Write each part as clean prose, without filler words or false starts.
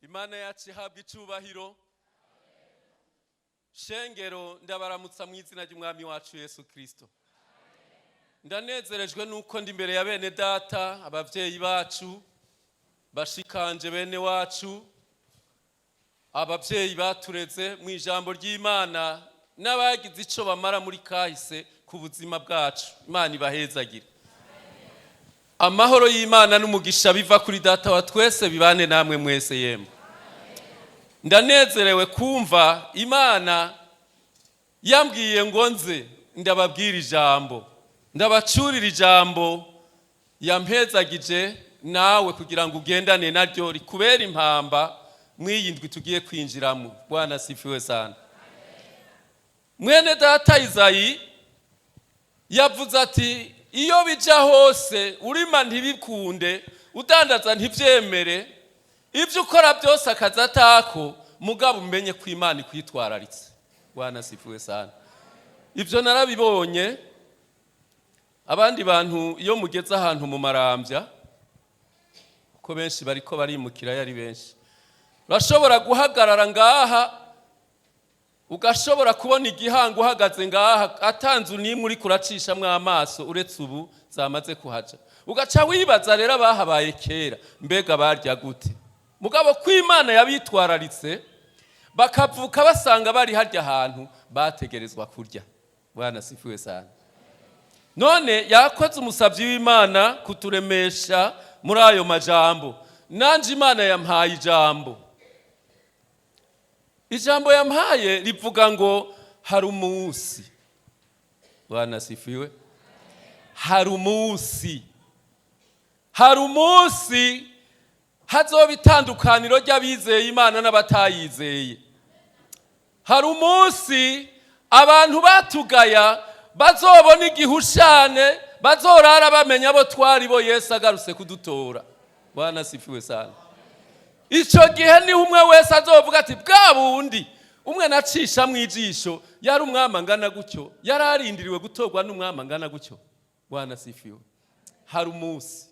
Imana yacu ihabwa icubahiro. Shengero, ndabaramutsa mu izina ry'Umwami wacu Yesu Kirisito. Ndanezerejwe nuko ndi imbere ya bene data, abavyeyi bacu, bashikanje, bene wacu, abavyeyi batureze mu ijambo ry'Imana n'abagize ico bamara muri kahise ku buzima bwacu. Imana ibahezagire. Amahoro y'Imana n'umugisha biva kuri Data wa twese bibane namwe mwese. Yemwe, ndanezerewe kumva Imana yambwiye ngo nze ndababwira ijambo, ndabacurira ijambo yampezagije nawe kugira ngo ugendane naryo, rikubere impamba mw'iyi ndwi tugiye kwinjiramo. Bwana asifiwe sana. Mwene data Izayi yavuze ati: "Iyo bija hose, urima ntibikunde, udandaza ntibyemere, ibyo ukora byose akazi atako, mugabo umenye ko Imana ikwitwararitse." Bwana asifiwe sana. Ibyo narabibonye. Abandi bantu, iyo mugeze ahantu mu Marambya, kuko benshi bariko barimukira, ari benshi, urashobora guhagarara ngaha, ugashobora kubona igihango uhagaze ngaha, atanze n'imwe uri kuracishamwo amaso, uretse ubu zamaze kuhaja. Ugaca wibaza rero abahabaye kera, mbega barya gute? Mugabo ko Imana yabitwararitse, bakavuka basanga bari harya hantu, bategerezwa kurya. Bwana asifiwe sana. None yakoze umusabyi w'Imana kuturemesha muri ayo majambo. Nanje Imana yampaye ijambo. Ijambo yampaye rivuga ngo hari umunsi. Bwana asifiwe. Hari umunsi, hari umunsi hazoba itandukaniro ry'abizeye Imana n'abatayizeye. Hari umunsi abantu batugaya bazobona igihushane, bazorara bamenya abo twari bo, Yesu agarutse kudutora. Bwana asifiwe sana. Icyo gihe niho umwe wese azovuga ati: "Bwa bundi umwe nacisha mu ijisho yari umwami angana gutyo, yari arindiriwe gutorwa n'umwami angana gutyo." Bwana asifiwe. Hari umunsi.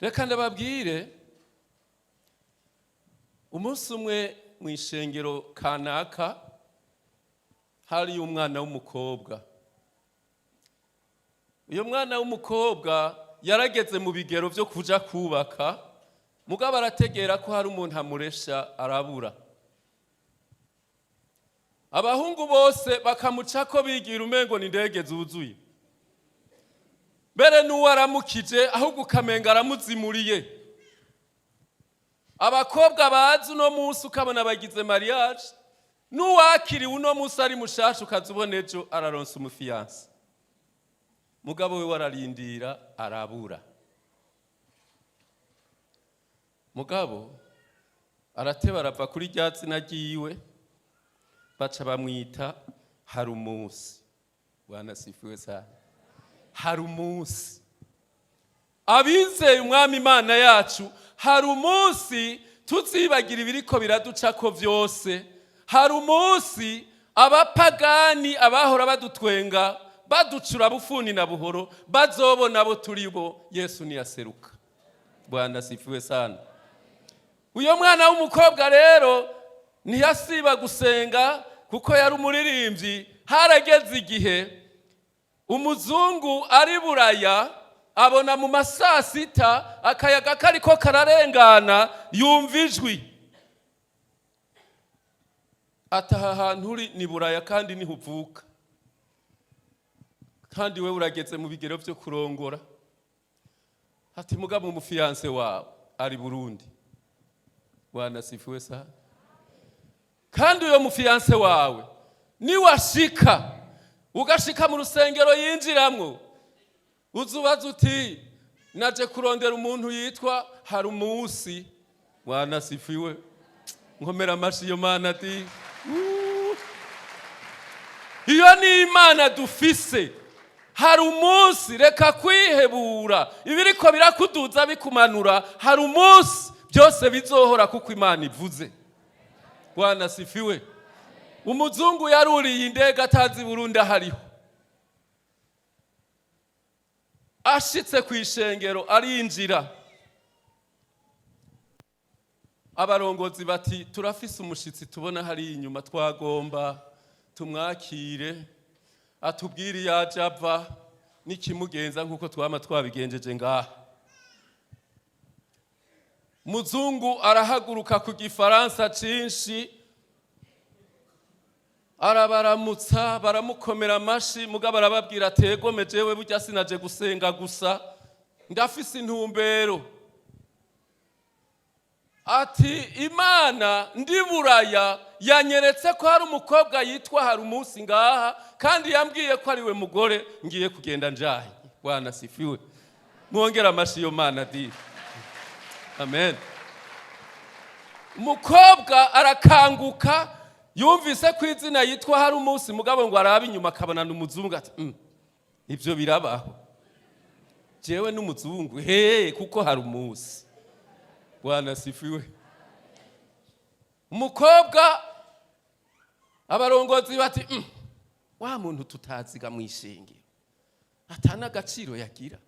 Reka ndababwire, umunsi umwe mu ishengero kanaka hariyo umwana w'umukobwa. Uyo mwana w'umukobwa yarageze mu bigero byo kuja kubaka, mugabo arategera ko hari umuntu amuresha, arabura. Abahungu bose bakamuca ko bigira umengo ni indege zuzuye. Mbere n'uwo aramukije, ahubwo ukamenga aramuzimuriye. Abakobwa bazi uno munsi, ukabona bagize mariage, n'uwakiriwe uno munsi ari mushasha, ukaza ubona ejo araronsa umu fiancé. Mugabo we wararindira, arabura. Mugabo arateba, arava kuri rya zina ryiwe, baca bamwita hari umunsi. Bwana asifiwe sana. Hari umunsi. Abizeye Umwami Imana yacu, hari umunsi tuzibagira ibiriko biraducako vyose. Hari umunsi abapagani, abahora badutwenga, baducura bufuni na buhoro, bazobona abo turi bo, Yesu niyaseruka. Bwana asifiwe sana. Uyo mwana w'umukobwa rero ntiyasiba gusenga, kuko yari umuririmbyi. Harageze igihe umuzungu ari Buraya abona mu masasita akayaga kariko kararengana, yumva ijwi ataha: "Ahantu uri ni Buraya, kandi niho uvuka, kandi we urageze mu bigero byo kurongora." Ati: "Mugabo umu fiancé wawe ari Burundi." Bwana asifiwe sana. "Kandi uyo mu fiancé wawe niwashika, ugashika mu rusengero yinjiramwo, uzubaza uti: 'Naje kurondera umuntu yitwa hari umunsi.'" Bwana asifiwe. Nkomera amashi iyo Mana ati. Wuu. Iyo ni Imana dufise. Hari umunsi, reka kwihebura, ibiriko birakuduza bikumanura, hari umunsi byose bizohora kuko Imana ivuze. Bwana sifiwe. Umuzungu yaruriye indege atazi Burundi ahariho. Ashitse ku ishengero arinjira, abarongozi bati: "Turafise umushitsi tubona hari inyuma, twagomba tumwakire atubwire iyo aje ava n'ikimugenza nk'uko twama twabigenjeje ngaha." Muzungu arahaguruka ku gifaransa cinshi, arabaramutsa, baramukomera amashi. Mugabo arababwira ategome: "Jewe burya sinaje gusenga gusa, ndafise intumbero." Ati: "Imana ndi Buraya yanyeretse ko hari umukobwa yitwa hari umunsi ngaha, kandi yambwiye ko ari we mugore ngiye kugenda njaye." Bwana sifiwe. Mwongera amashi yo Mana di. Amen. Umukobwa arakanguka, yumvise ko izina yitwa hari umunsi, mugabo ngo arabe inyuma akabona umuzungu, ati: Ibyo birabaho, jewe n'umuzungu he?" Kuko hari umunsi. Bwana sifiwe. Umukobwa, abarongozi bati: Wa muntu tutaziga mu ishengero, atana agaciro yagira,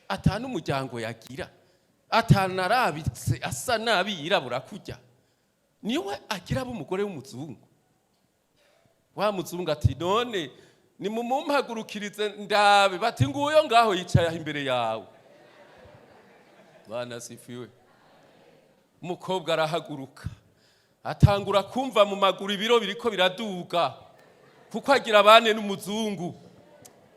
atana umuryango yagira, atanarabitse, asa nabi, yirabura kurya, niwe agira abo umugore w'umuzungu?" Wa muzungu ati: "None nimumumpagurukirize ndabe." Bati: "Nguyo ngaho yicaye aho imbere yawe." Bwana sifiwe. Umukobwa arahaguruka, atangura kumva mu maguru ibiro biriko biraduga, kuko agira abane n'umuzungu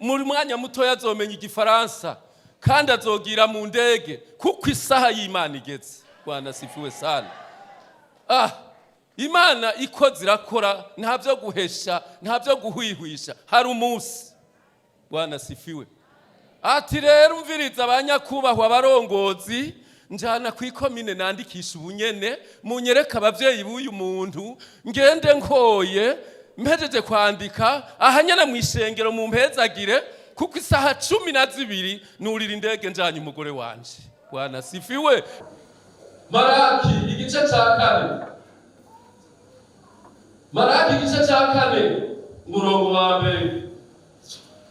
muri mwanya mutoya, azomenya igifaransa kandi azogira mu ndege, kuko isaha y'Imana igeze. Bwana sifiwe sana. Ah, Imana ikoze irakora, nta byo guhesha, nta byo guhwihwisha. Hari umunsi. Bwana sifiwe. Ati: "Rero umviriza, abanyakubahwa abarongozi, njana ku ikomine nandikisha ubunyene, munyereke abavyeyi b'uyu muntu, ngende nkoye mpejeje kwandika aha nyene mu ishengero, mumpezagire, kuko isaha 12 nurira indege njanye umugore wanje." Bwana sifiwe. Maraki igice ca 4, Maraki igice ca 4, umurongo wa 1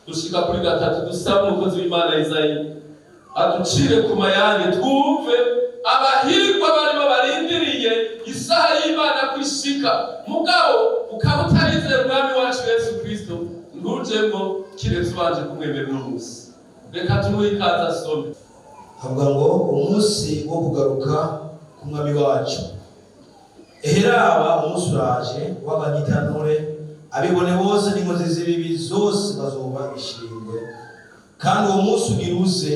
gushika kuri 3. Dusaba umukozi w'Imana Izayi aducire ku mayange, twumve abahirwa barimo barindiriye isaha y'Imana kwishika. Mugabo ukaba utarizera Umwami wacu Yesu Kristo, ntujemwo kiretse ubanje kumwemera uno munsi. Reka tumuhe ikaze asome. Havuga ngo: "Umunsi wo kugaruka k'Umwami wacu. Eheraba, umunsi uraje w'abanyitanure, abibone bose n'inkozi z'ibibi zose bazoba ishingwe, kandi uwo munsi ugira uze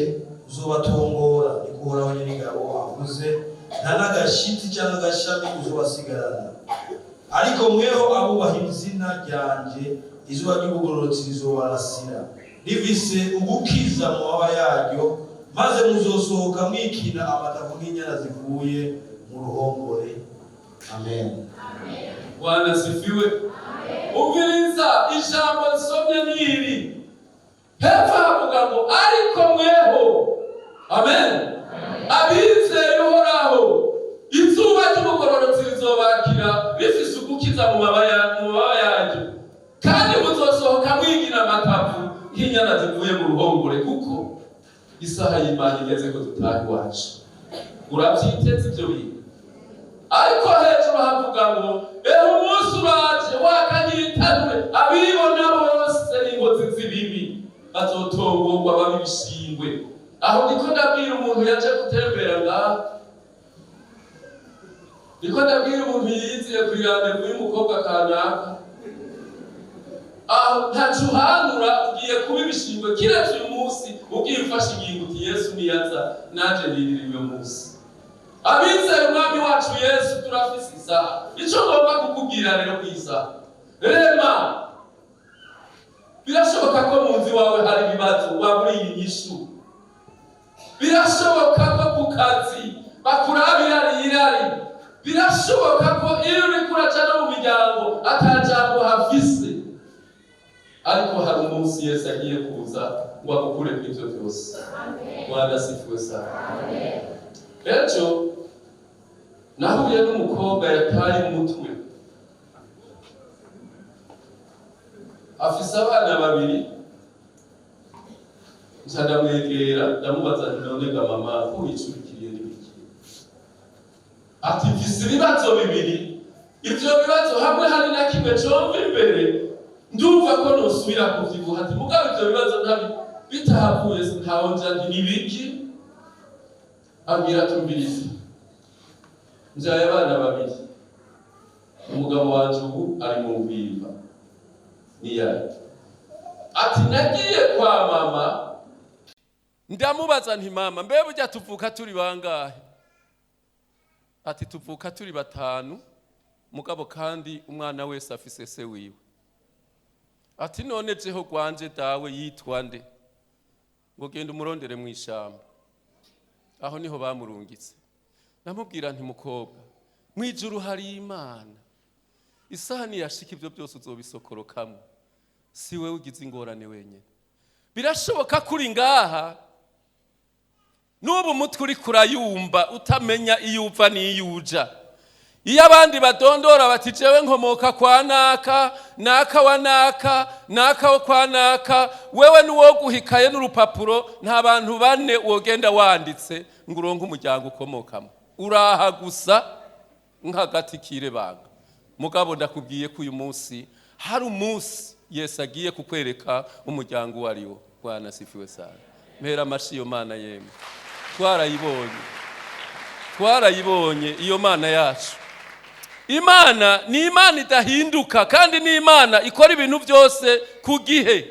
uzobatongora, niko Uhoraho Nyiringabo avuze, nta n'agashitsi cyangwa agashami uzobasigarana. Ariko mweho abubaha izina ryanje, izuba ry'ubugororotsi rizobarasira rifise ugukiza mu mababa yaryo, maze muzosohoka mwikina amatavu nk'inyana zivuye mu ruhongore." Amen. Bwana sifiwe. Umviriza ijambo nsomye niri hepfo, havuga ngo: "Ariko mweho," amen, "abizeye Uhoraho, izuba ry'umugororotsi rizobakira rifise ugukiza mu mababa yaryo, kandi muzosohoka mwigira amatavu nk'inyana zivuye mu ruhongore," kuko isaha y'Imana igeze ko dutaha iwacu. Urabyiteze ibyo bintu? Ariko hejuru havuga ngo: "Ehe, umunsi uraje wakanyitanure, abibona bose n'inkozi z'ibibi bazotongorwa babe ibishingwe." Aho ndiko ndabwira umuntu yaje gutembera ngaha, ndiko ndabwira umuntu yiziye ku irandevous y'umukobwa kanaka. Aho ntaco uhanura, ugiye kuba ibishingwe kiretse uyu munsi ugiye ufashe ingingo uti: "Yesu niyaza nanje nirira uyu munsi." Abizeye Umwami wacu Yesu, turafise isaha. Ico ngomba kukubwira rero ku isaha rema, birashoboka ko mu nzu iwawe hari ibibazo waburiye inyishu, birashoboka ko ku kazi bakuraba irari irari, birashoboka ko iyo uriko uraca no mu miryango ata jambo hafise. Ariko hari umunsi Yesu agiye kuza ngo agukure ku ivyo byose. Bwana asifiwe sana. Ejo nahuye n'umukobwa yataye umutwe, afise abana babiri. Nca ndamwegera, ndamubaza nti: "None ga mama, ko wicurikiriye n'ibiki?" Ati: "Mfise ibibazo bibiri. Ivyo bibazo hamwe hari na kimwe comva imbere, ndumva ko nosubira kuvyibuha." Ati: "Mugabo ivyo bibazo ntabi bitahavuye ntaho nja." Nti: "Nibiki?" Ambwira: "Tumvirize, njaye abana babiri, umugabo wanje ubu ari mu ngwimba niyaye." Ati: "Nagiye kwa mama, ndamubaza nti: 'Mama, mbe burya tuvuka turi bangahe?' Ati: 'Tuvuka turi batanu, mugabo kandi umwana wese afise se wiwe.' Ati: 'None jeho rwanje dawe yitwa nde?' Ngo: 'Genda umurondere mu ishamba.' Aho niho bamurungitse." Namubwira nti: "Mukobwa, mu ijuru hari Imana. Isaha niyashika ibyo byose uzobisokorokamo. Si wewe ugize ingorane wenyine. Birashoboka ko uri ngaha n'ubu umutwe uri kurayumba, utamenya iyo uva n'iyo uja. Iyo abandi badondora bati: 'Jewe nkomoka kwa naka, naka wa naka, naka wo kwa naka,' wewe niwo guhikaye n'urupapuro, nta bantu bane wogenda wanditse ngo uronke umuryango ukomokamo. Uraha gusa nk'agati kirebanga. Mugabo ndakubwiye ko uyu munsi hari umunsi Yesu agiye kukwereka umuryango uwo ari wo." Bwana asifiwe sana. Mpera amashi iyo Mana yemwe. Twarayibonye, twarayibonye iyo Mana yacu. Imana ni Imana idahinduka, kandi ni Imana ikora ibintu byose ku gihe.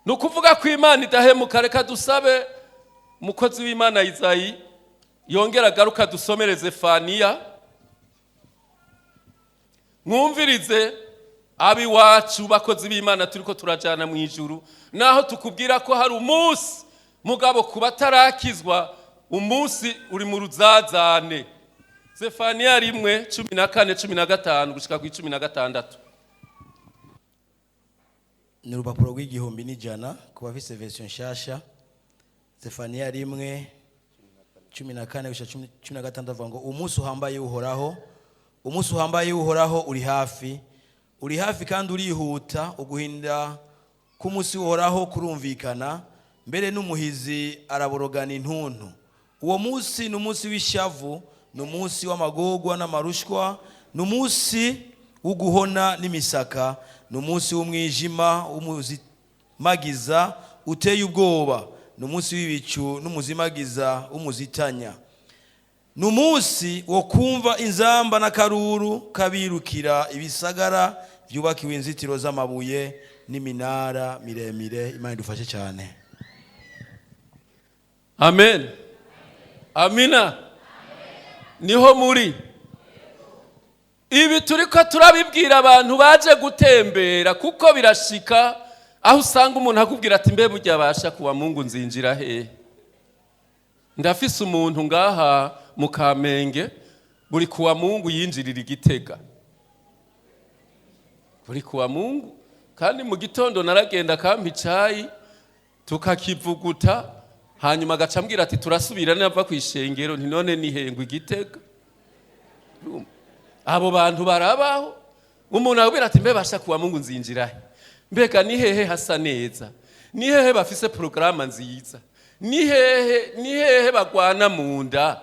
Ni ukuvuga ko Imana idahemuka. Reka dusabe umukozi w'Imana Izayi yongera agaruka dusomereze Faniya. Mwumvirize ab'iwacu, bakozi b'Imana, turi ko turajyana mu ijuru. Naho tukubwira ko hari umunsi, mugabo ku batarakizwa umunsi uri mu ruzazane. Zefaniya 1:14, 15 gushika ku 16. Ni urupapuro rw'1100 ku bafise version nshasha. Zefaniya 1:14 gushika 16, avuga ngo: "Umunsi uhambaye Uhoraho, umunsi uhambaye Uhoraho uri hafi, uri hafi kandi urihuta. Uguhinda k'umunsi Uhoraho kurumvikana, mbere n'umuhizi araborogana intuntu. Uwo munsi ni umunsi w'ishavu, ni umunsi w'amagorwa n'amarushwa, ni umunsi w'uguhona n'imisaka, ni umunsi w'umwijima w'umuzimagiza uteye ubwoba, ni umunsi w'ibicu n'umuzimagiza w'umuzitanya, ni umunsi wo kumva inzamba n'akaruru k'abirukira ibisagara byubakiwe inzitiro z'amabuye n'iminara miremire." Imana idufashe cyane. Amen, amina. Niho muri ibi turi ko turabibwira abantu baje gutembera, kuko birashika aho usanga umuntu akubwira ati: "Mbe burya abasha kuwa Mungu nzinjira hehe?" Ndafise umuntu ngaha mu Kamenge, buri kuwa Mungu yinjirira Igitega, buri kuwa Mungu. Kandi mu gitondo naragenda akampa icayi tukakivuguta, hanyuma agaca ambwira ati: "Turasubira nava ku ishengero." Nti: "None nihengwa Igitega?" Abo bantu barabaho. Umuntu akubwira ati: "Mbe basha kuwa Mungu nzinjira he? Mbega ni hehe hasa neza? Ni hehe bafise porogaramu nziza? Ni hehe, ni hehe bagwana mu nda?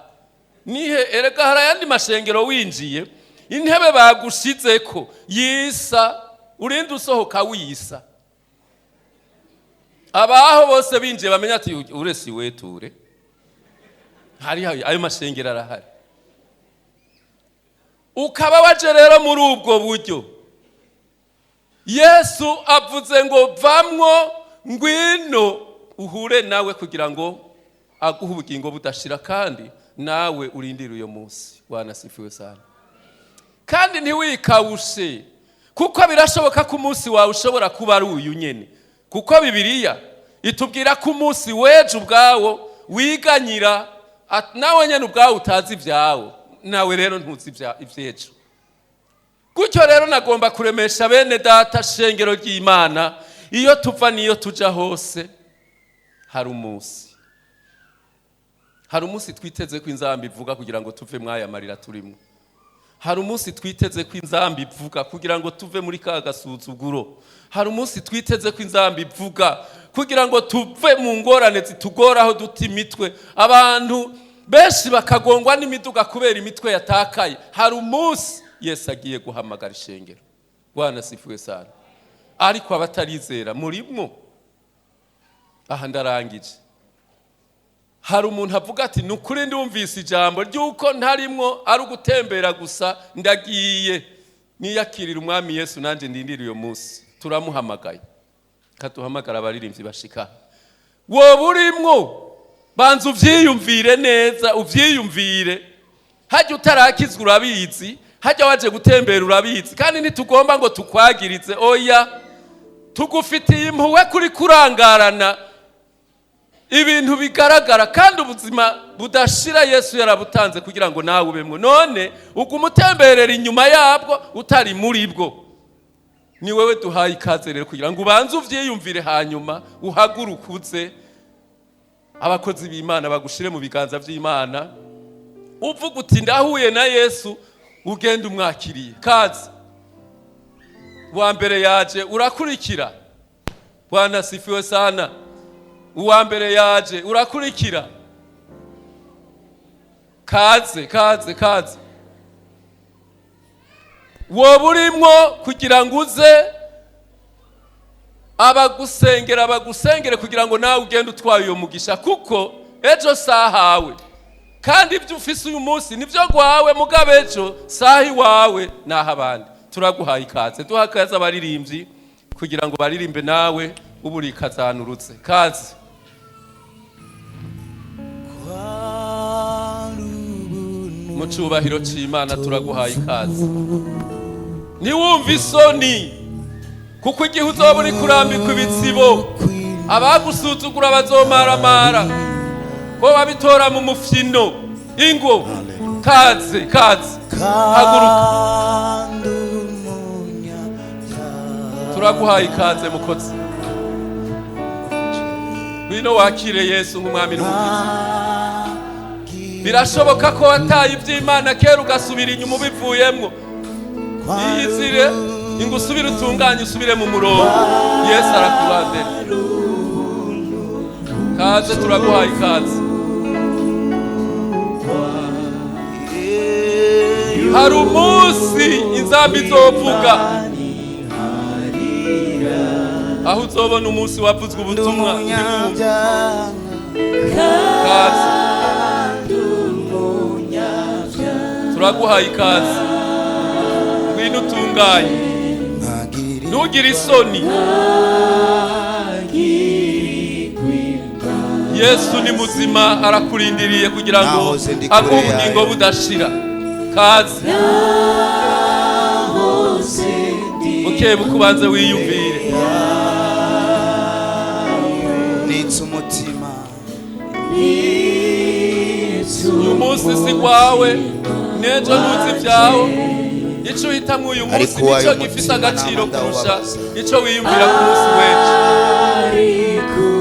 Ni he?" Erega hari ayandi mashengero winjiye, intebe bagushizeko yisa, urinde usohoka wisa. Abaho bose binjiye bamenya ati: "Uresi weture." Hari ayo mashengero arahari. Ukaba waje rero muri ubwo buryo, Yesu avuze ngo: "Vamwo, ngwino uhure nawe," kugira ngo aguhe ubugingo budashira, kandi nawe urindire uyo munsi. Wanasifiwe sana. Kandi ntiwikawushe, kuko birashoboka ko umunsi wawe ushobora kuba ari uyu nyene, kuko Bibiliya itubwira ko umunsi w'ejo ubwawo wiganyira, nawe nyene ubwawe utazi ibyawo. Nawe rero ntuzi ivy'ejo. Gutyo rero nagomba kuremesha bene data, shengero ry'Imana, iyo tuva n'iyo tuja hose, hari umunsi, hari umunsi twiteze ko inzamba ivuga kugira ngo tuve mw'aya marira turimo. Hari umunsi twiteze ko inzamba ivuga kugira ngo tuve muri ka gasuzuguro. Hari umunsi twiteze ko inzamba ivuga kugira ngo tuve mu ngorane zitugora, aho duta imitwe, abantu benshi bakagongwa n'imiduga kubera imitwe yatakaye. Hari umunsi Yesu agiye guhamagara ishengero. Bwana sifuwe sana. Ariko abatarizera murimwo, aha ndarangije. Hari umuntu avuga ati: "Ni ukuri ndumvise ijambo ry'uko ntarimwo, ari ugutembera gusa, ndagiye niyakirira Umwami Yesu, nanjye ndindira uyo munsi." Turamuhamagaye, kaduhamagara abaririmbyi bashika. Wowe urimwo, banza uvyiyumvire neza, uvyiyumvire. Hajya utarakizwa urabizi, hajya waje gutembera urabizi, kandi ntitugomba ngo tukwagirize, oya. Tugufitiye impuhwe kuri kurangarana ibintu bigaragara, kandi ubuzima budashira Yesu yarabutanze kugira ngo nawe ubemwo. None uguma utemberera inyuma yabwo utari muri bwo. Ni wewe duhaye ikaze rero kugira ngo ubanze uvyiyumvire, hanyuma uhaguruke uze, abakozi b'Imana bagushire mu biganza vy'Imana, uvuga uti: "Ndahuye na Yesu", ugenda umwakiriye. Kaze. Wa mbere yaje, urakurikira. Bwana sifiwe sana. Uwa mbere yaje, urakurikira. Kaze, kaze, kaze. Woba urimwo kugira ngo uze, abagusengera bagusengere kugira ngo nawe ugende utwaye uyo mugisha, kuko ejo sahawe, kandi ibyo ufise uyu munsi nibyo rwawe, mugabo ejo saha iwawe naho abandi. Turaguhaye ikaze. Duha akazi abaririmbyi kugira ngo baririmbe, nawe ubu urikazanurutse. Kaze. Mu cubahiro c'Imana turaguhaye ikaze. Ntiwumve isoni, kuko igihe uzoba uri kurambikwa ibitsibo, abagusuzugura bazomaramara ko babitora mu mufyino. Ingo, kaze, kaze, haguruka. Turaguhaye ikaze, mukozi. Ngwino wakire Yesu nk'Umwami n'Umukiza. Birashoboka ko wataye iby'Imana kera, ugasubira inyuma ubivuyemwo. Iyizire, ngo usubire utunganye, usubire mu murongo. Yesu arakurandera. Kaze, turaguhaye ikaze. Hari umunsi inzamba izovuga, aho uzobona umunsi wavuzwe ubutumwa ntiwumve. Kaze, turaguhaye ikaze. Ngwino utunganye, ntugire isoni. Yesu ni muzima, arakurindiriye kugira ngo Nahoze ndi kure aguhe ubugingo yayo. budashira. Kaze buke buke, ubanze wiyumvire. Nitse umutima. Uyu munsi si gwawe, n'ejo ntuzi ibyawe. Icyo uhitamwo uyu munsi Ariko uwayo nicyo gifise mutima agaciro nama kurusha ndawubabaza. icyo wiyumvira ku munsi w'ejo.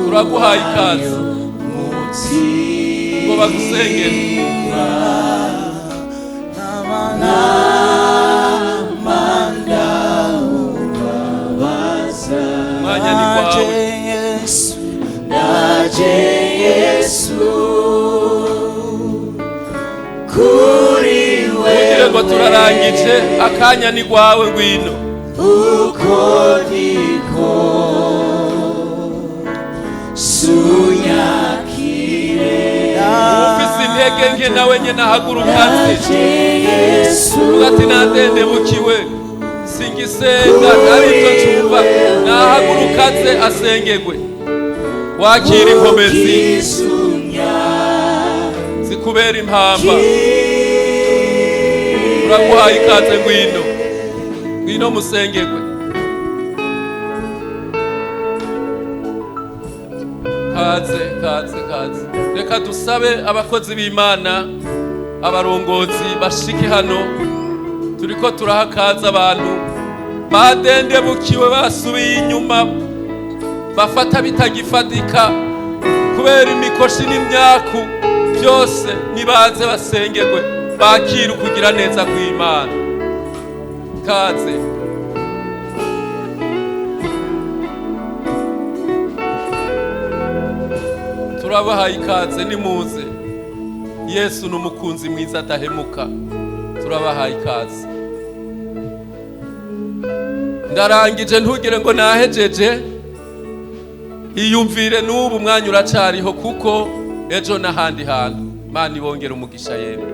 Turaguhaye ikaze ngo bagusengere. Umwanya ni gwawe. Yesu. Naje Yesu kuri Ugire ngo wewe turarangije, akanya ni gwawe, ngwino. Uko niko sunyakire. Ufise intege nke nawe nyene ahaguruka aze. Naje Yesu Uvuga ati: "Nadendebukiwe, singisenga, aribyo ncumva." Nahaguruka aze asengerwe, wakira inkomezi zikubera impamba. Turaguhaye ikaze, ngwino, ngwino musengerwe. Kaze, kaze, kaze. Reka dusabe abakozi b'Imana, abarongozi bashike hano. Turiko turahakaza abantu badendebukiwe, basubiye inyuma, bafata bitagifatika kubera imikoshi n'imyaku byose. Nibaze basengerwe, bakire ukugira neza kw'Imana. Kaze. Turabahaye ikaze, nimuze. Yesu ni umukunzi mwiza adahemuka. Turabahaye ikaze. Ndarangije, ntugire ngo nahejeje. Iyumvire n'ubu, umwanya uracariho, kuko ejo n'ahandi hantu. Mana ibongera umugisha. Yewe.